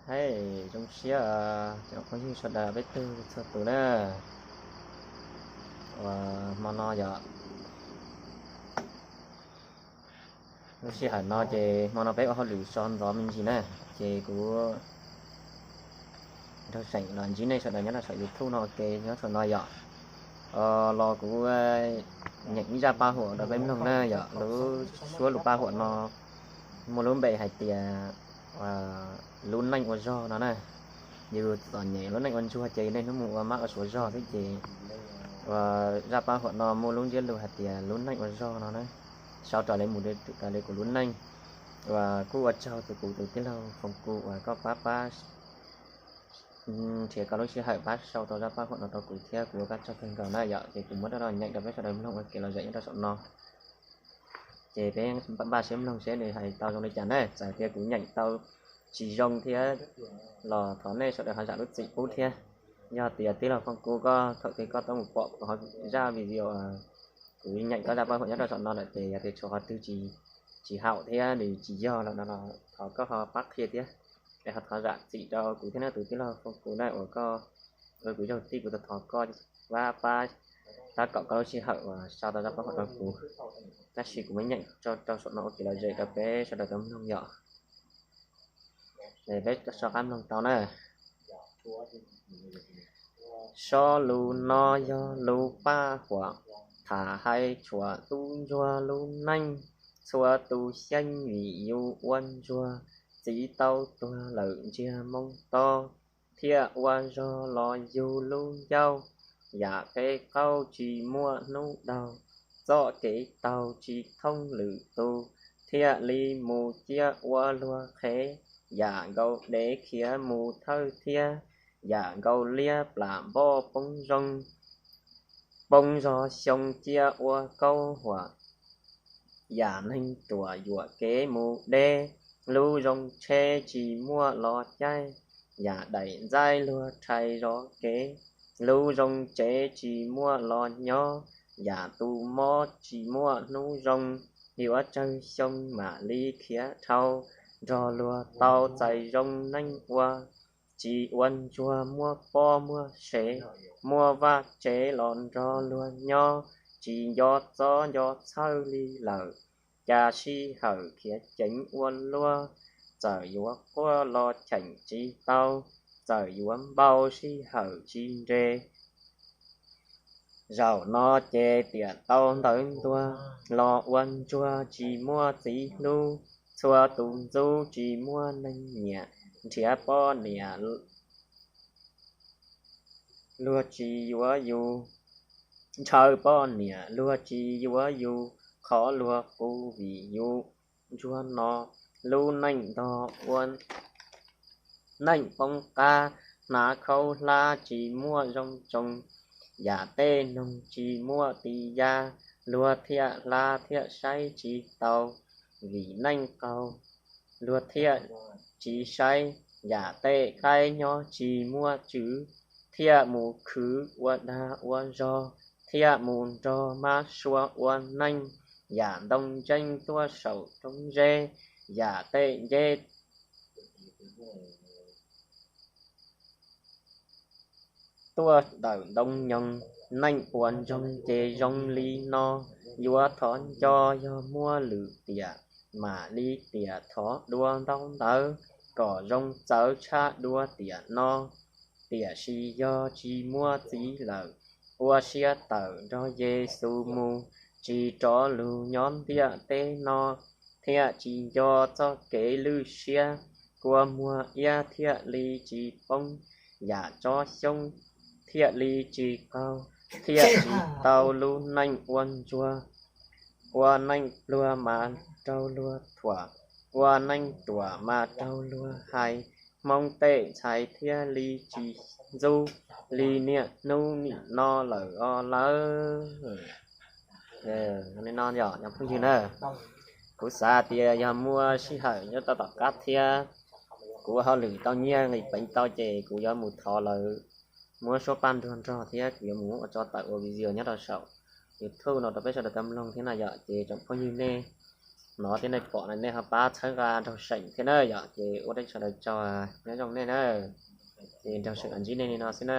Hais zoo siab tsoom phooj ywg sawv daws peb tug txhua tus na. Uas hmo no yog lub sij hawm no ces hmo no peb ua hauj lwm so ntxov me ntsis na, ces kuv rau seem los ntsib nej sawv daws nyob rau saum YouTube no ua ke nyob thaum no yom. Los kuv nyeem ib zaj paj huam rau peb mloog na yom. Lub suab lus paj huam no muaj lub npe hais tias lub neej ua zog no na. Yus txom nyem lub neej ua ntsuag ces nej hnub mus ua mab ua suav zog xwb ces zaj paj huam no muaj lub ntsiab lus hais tias lub neej ua zog no na. Sau raws li mus raws li kuv lub neej. Uas kuj ua tsaug tus kuv tus tij laug Foom Kus uas koj pab pab nrhiav koj lub sij hawm pab sau tau zaj paj huam no rau kuv thiab kuv ua koj tsaug kawg nkaus na yom. Ces kuv muab rau nyeem rau peb sawv daws mloog ua kev lom zem nyob rau saum no. Ces peb npaj siab mloog seb nws hais tau zoo li cas na. Txawm tias kuv nyeem tau tsis zoo thiab los thov nej sawv daws ho zam lub txim pub thiab. Yog tias tij laug Foom Kus koj thaum twg koj tuaj mus pom kuv zaj video kuv nyeem koj zaj paj huam nyob rau saum no lawm ces yog tias tshuav qhov twg tsis haum thiab nws tsis yog lawm no los thov koj ho pab qhia thiab. Es ho thov zam txim rau kuv thiab na tus tij laug Foom Kus na uas koj ua kuv zaug tij, kuv thov koj pab pab tab kaum koj lub sij hawm uas sau tau zaj paj huam rau kuv. Tab sis kuv muab nyeem rau saum no ua kev lom zem rau peb sawv daws tau mloog yom. Peb rov qab mloog tau na. Sob lus no yog lus paj huam tham hais tshuam tub ntsuag lub neej. Txhua tus xyeej vim yus ua ntsuag, txiv tau tuag lawm ntsiag moo to, thiaj ua zog los yug lub ncauj. Yam peb qaug tsis muaj hnub daug, txoj kev taug tsis thoob lwm tus, thiaj li mus ciaj ua luag qhev. Yam nkaus dev khiav mus thawj thiab, yam nkaus liab plam npoj poob zoo, poob zog xyoo ciaj ua kaub huam. Yam neeg ruam yuam kev mus deb, lub zoo tsheb tsis muaj los caij. Yam daim ntxaib luag rhais zov kev, lub zoo tsev tsis muaj los nyob. Yam tus mob tsis muaj hnub zoo, yuav tsawg xyoo mam li khiav dhau. Nrog luag tau txais zoo neej ua, tsis ua ntsuag muaj pob muaj sev, muaj vaj tsev los nrog luag nyob. Tsis nco txob nco txhawj li lawm, cas sij hawm khiav ceev ua luaj. Txawm yuav quaj los cheem tsis tau, txawm yuav npau sij hawm tsis nres. Zaum no ces tiam tau ntawv ntuag, los ua ntsuag tsis muaj txiv hlub. Txhua tus ntxub tsis muaj neeg nyiam, nrhiav poj niam luag tsis yuav yus, ntshaw poj niam luag tsis yuav yus. Qhov luag qus vim yus ntsuag no, lub neej ntog ua neej poob qab. Hnav khaub hlab tsis muaj zoo tsoo, yam tej noog tsis muaj ti ya. Luag thiaj hla thiaj saib tsis taus, vim neej qaug luag thiaj tsis saib. Yam tej qaib nyob tsis muaj tswv, thiaj mus khwv ua dag ua zog, thiaj mus nrog mab sua ua neej. Yam ntoo ntseej tuaj saum roob zeb, yam tej nceb tuaj ntawm ntoo nyoog. Neej puas ntsoog ces zoo li no, yuav thov nco yog muaj lwm tiam, mam li tiam thov dua ntaub ntawv, kom zoo txawv tshaj dua tiam no. Tiam sis yog tsis muaj txiv lawm, ua siab tawm nrog Yexus mus, tsis rov lug nyob ntiaj teb no, thiaj tsis nco txoj kev lwj siab. Kua muag iab thiaj li tsis poob, yam tsob xyoob thiaj li tsis qaug, thiaj tsis tau lub neej ua ntsuag. Ua neej pluag mas raug luag thuam, ua neej ruam mas raug luag hais. Hmoob tej ntxhais thiaj li tsis ntxub li niaj hnub nim no lawm os lawv. Li no yog cov phooj ywg na, kuv xav tias yog muaj sij hawm nyob tau tom qab thiab kuv ua hauj lwm tau nyiaj nqis peev tau ces kuv yuav mus thov lawv muab suab paj nruag nrog thiab kuv yuav mus muab ua tso tawm ua video nyob rau saum YouTube no rau peb sawv daws tau mloog thiab no yom. Ces tsoom phooj ywg nej Hnov thiab nej pom no nej ho pab txhawb nqa nraug Seem thiab na yom. Ces ua teb sawv daws tsaug, nyob zoo nej na. Ces nraug Seem los ntsib nej li no xwb na.